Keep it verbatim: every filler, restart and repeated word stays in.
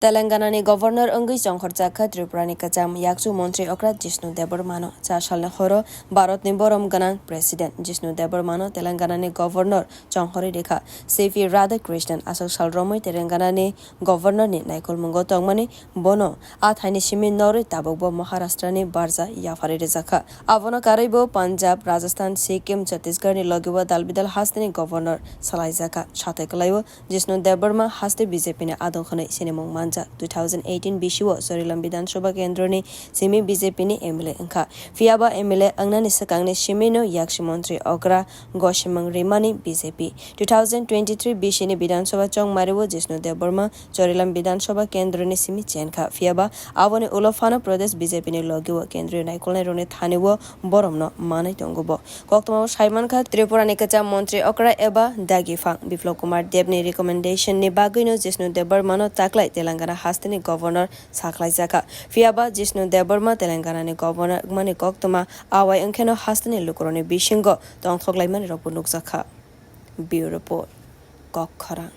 Telangana ni Governor wngwi chongkhorjakha Tripura ni kwcham yakchu montri okra Jishnu Debbarma no. Cha salni horo Bharat ni borom gwnang President Jishnu Debbarma no Telangana ni Governor chongkhorwi rikha. C P Radhakrishnan aswk sal romwi Telangana ni Governor ni naikolmungo tongmani bono a thaini simi norwi tabukbo Maharashtra ni barja yapharwi rwjakha. Abono karwibo Punjab, Rajasthan, Sikkim, Chhattisgarh ni logibo dalbidal hasteni Governor salaijakha. Satai kwlaibo Jishnu Debbarma haste B J P ni adong hwnwi sinimung manjak. Two thousand eighteen bisio Chorilam Bidhan Sabha kendroni simi B J P ni M L A wngkha. Phiyaba M L A wngnani swkangni simino yakshi montri okra gosimung rimani B J P. Two thousand twenty-three bisini Bidhan Sabha chongmario Jishnu Debbarma Chorilam Bidhan Sabha kendroni simi chenkha. Phiyaba aboni ulo phano Pradesh B J P ni logio kendriyo naikolnairokni thanio boromno manwi tongo bo. Koktwmao saimankha, Tripura ni kwcham montri okra eba dagi phang Biplab Kumar Deb ni recommendation ni bagwino Jishnu Debbarma no taklai Telangana hasteni Governor sakhlaijakha. Phiyaba Jishnu Debbarma Telangana ni Governor wngmani koktwma awai wngkheno hasteni lukurokni bisingo tongthoklaimani rokbo nukjakha. Bureau Report, Kok Khorang.